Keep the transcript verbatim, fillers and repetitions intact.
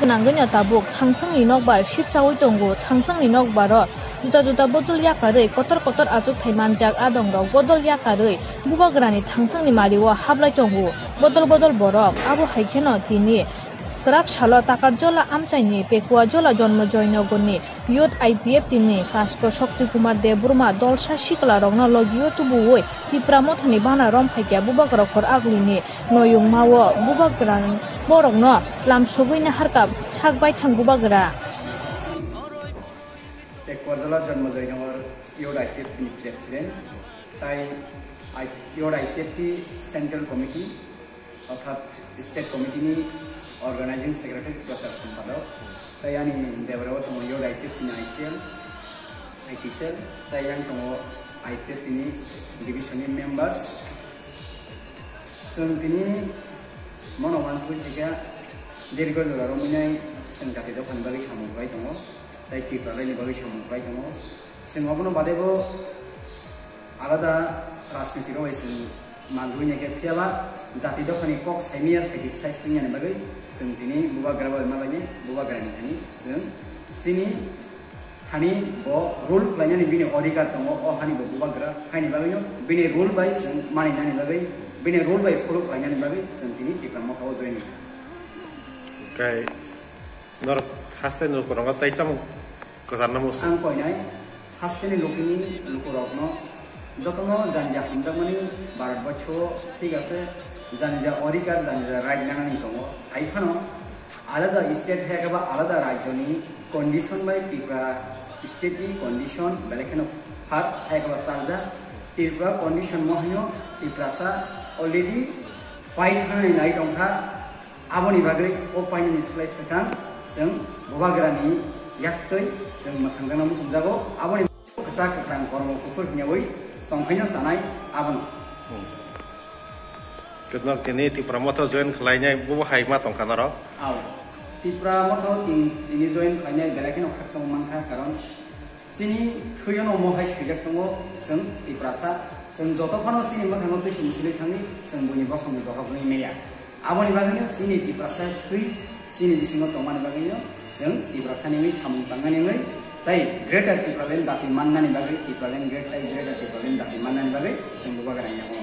Nangwino tabuk thangsangni nokbar sipchaui tongo. Thangsangni nokbaro juda juda bodol yakarwi kotor kotor achukthai manjak. Adongrok bodol yakarwi bubagrani thangsangni malio hablai tongo bodol bodol borok. Abo hai kheno tini kwrak salo Takarjola amchaini Pekuajola Jonmo Joynogorni Youth I P F T ni Kasko Shakti Kumar Debbarma dolsa sikla rokno logio tubuwi Tipra Mothani bana rom phaikha bubagra khor agulini noyungmao bubagra borokno lamsogwi naharkha sak baithang bubagra. Tei Kozola Jonmo Joynogor Youth I P F T ni President, tai I-, Youth I P F T Central Committee, orthat State Committee ni Organizing Secretary, Prasar Sampadok, tai ani debra o tongo Youth I P F T ni I C L, I T cell, tai yang tongo I P F T ni Division ni members. Chwng tini mono wansugwi thaikha, dirgo jora romwi nai chwng jati dophani bagwi samung khlai tongo, tai Tipralaini bagwi samung khlai tongo. Chwng obono badebo alada rajniti rok bai chwng manjui naikhe, phiyaba jati dophani kok saimaya satisfy swngyani bagwi chwng tini bubagra bai malaini, bubagrani thani chwng chini thani bo rule khlainani bini odhikar tongo, o hani bo bubagra, haini bagwino bini rule bai chwng maninani bagwi, bini rule bai follow khlainani bagwi chwng tini Tipra Motha o join wngkha. Kai norok haste norok kwchangma tei tamo kwcharna muchung. Ang koinai hasteni lukini lukurokno jotono janija hamjakmani Bharatborsho, thik ase, janija odhikar, janija right nanani tongo. Hai phano alada state hai khe ba alada rajyoni condition bai Tripura state ni condition belai kheno phar hai khe ba chaljak. Tripura condition mo haino Tiprasa already pai thangnani nai tongkha. Aboni bagwi o painani slai swkang chwng bubagrani yaktwi chwng mwkhang gana muchungjago. Aboni kwchak kwkhrang kormo kuphur hwnyawi tongphaino sanai abono. Hmm. Kwtnok tini Tipra Motha join khlainai bubo hai ma tongkha norok? Ao. Tipra Motha tin-, tini join khlainai belai kheno khakchangma mankha, karon chini thwiono mo hai swijak tongo, chwng Tiprasa, chwng joto phano chini mwkhango twi simi silwi thangwi chwng buini bosongni bokhok wngwi manya. Aboni bagwino chini Tiprasa thwi chini bisingo tongmani bagwino chwng Tiprasani wngwi samung tangnani wngwi tei Greater Tipraland dati mannani bagwi, Tipraland Great-, tei Greater Tipraland dati mannani bagwi chwng bubagra nangya.